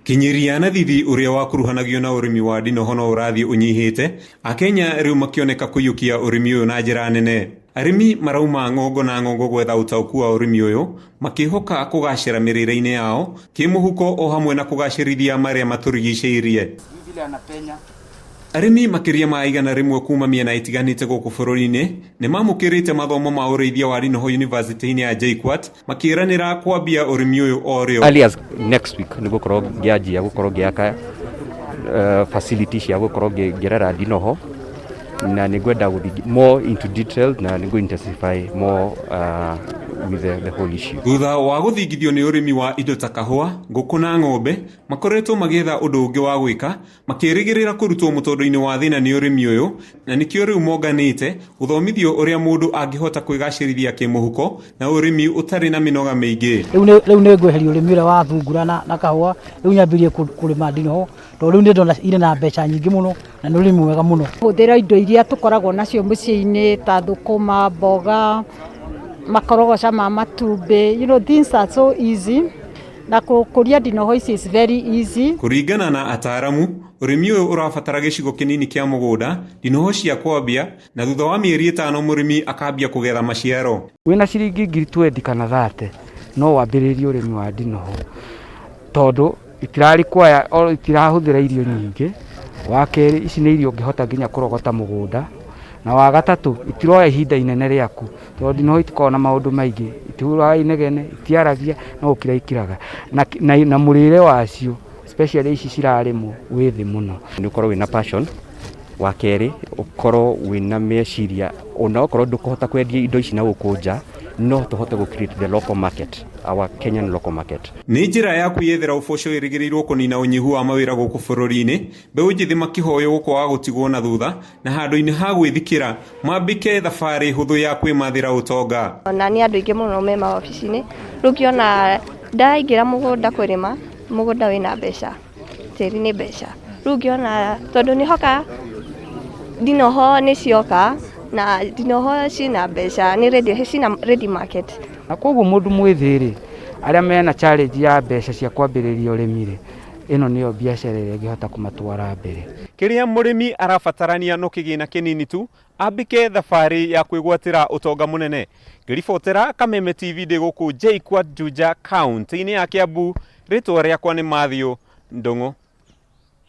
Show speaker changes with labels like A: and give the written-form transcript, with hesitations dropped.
A: Kinyĩria na thithi ũrĩa wakuruhanagio na ũrĩmi wa ndinoho no ũrathiĩ ũnyihĩte, Akenya rĩu makĩoneka kũiyũkia ũrĩmi ũyũ na njĩra nene. Arĩmi marauma ng'ongo na ng'ongo gwetha ũtaũku wa ũrĩmi ũyũ, makĩhoka kũgacĩra mĩrĩre-inĩ yao, kĩmũhuko o hamwe na kũgacĩrithia marĩa matũrigicĩirie. Arĩmi makĩria ma 100 kuma mĩena ĩtiganĩte gũkũ bũrũri-inĩ nĩ mamũkĩrĩte mathomo ma ũrĩithia wa ndinoho yunivasĩtĩ-inĩ ya JKUAT makĩranĩra kwambia ũrĩmi ũyũ o rĩo.
B: Early as next week nĩ gũkorwo ngĩanjia gũkorwo ngĩaka facility cia gũkorwo ngĩrera ndinoho na nĩ ngwenda gũthiĩ more into detail na nĩ ngũ intensify more with the whole issue.
A: Thutha wa gũthingithio nĩ ũrĩmi wa indo ta kahũa, ngũkũ na ng'ombe, makoretwo magĩetha ũndũ ũngĩ wa gwĩka makĩrĩgĩrĩra kũrutwo mũtondo-inĩ wa thĩna nĩ ũrĩmi ũyũ, na nĩkĩo rĩu monganĩte gũthomithio ũrĩa mũndũ angĩhota kwĩgacĩrithia kĩmũhuko na ũrĩmi ũtarĩ na mĩnoga mĩingĩ.
C: Rĩu nĩ ngweheria ũrĩmi ũrĩa wa thungura na kahũa, rĩu nyambĩrĩrie kũrĩma ndinoho, tondũ rĩu nĩ ndona irĩ na mbeca nyingĩ mũno na nĩ ũrĩmi mwega mũno.
D: Hũthĩra indo iria tũkoragwo nacio mũciĩ-inĩ ta thũkũma, mboga, makorogoca ma matumbĩ, things are so easy. Na kũkũria ndinoho ici is very easy.
A: Kũringana na ataramu, ũrĩmi ũyũ ũrabatara gĩcigo kĩnini kĩa mũgũnda, ndinoho cia kwambia, na thutha wa mĩeri 5 mũrĩmi akambia kũgetha maciaro.
E: Wĩna ciringi ngiri 20 kana 30 no wambĩrĩrie ũrĩmi wa ndinoho tondũ itirarequire o itirahũthĩra irio nyingĩ. Wa kerĩ, ici nĩ irio ũngĩhota nginya kũrogota mũgũnda, na wa gatatũ itiroya ihinda inene rĩaku tondũ ndinoho itikoragwo na maũndũ maingĩ, itihũraga inegene, itiaragia, no gũkira ikiraga, na mũrĩre wacio especially ici cirarĩmwo wĩ thĩ mũno.
B: Nĩ ũkorwo wĩna passion, wa kerĩ ũkorwo wĩna meciria ona okorwo ndũkũhota kwendia indo ici na gũkũ nja, no tũhote gũ create the local market, our Kenyan local market.
A: Nĩ njĩra ya kwĩyethera ũboco ĩrĩgĩrĩirwo kũnina ũnyihu wa mawĩra gũkũ bũrũri-inĩ, mbeũ njĩthĩ makĩhoywo gũkwaga gũtigwo na thutha na handũ-inĩ ha gwĩthikĩra mambĩke thabarĩ hũthũ ya kwĩmathĩra ũtonga.
F: Na nĩ andũ aingĩ mũno me mawabici-inĩ, rĩu ũngĩona ndaingĩra mũgũnda kũrĩma, mũgũnda wĩna mbeca, tĩri nĩ mbeca. Rĩu ũngĩona tondũ nĩ hoka ndinoho nĩ cioka na ndinoho ciĩna mbeca, nĩ ready, ciĩna ready market.
E: Na koguo mũndũ mwĩthĩ rĩ, arĩa mena challenge ya mbeca cia kwambĩrĩria ũrĩmi rĩ, ĩno nĩyo biacara ĩrĩa ĩngĩhota kũmatwara mbere.
A: Kĩrĩa mũrĩmi arabatarania no kĩgĩna kĩnini tu ambĩke thabarĩ ya kwĩgwatĩra ũtonga mũnene. Ngĩribotera Kameme TV ndĩ gũkũ JKUAT Juja kaunti-inĩ ya Kiambu, rĩtwa rĩakwa nĩ Matthew Ndung'u.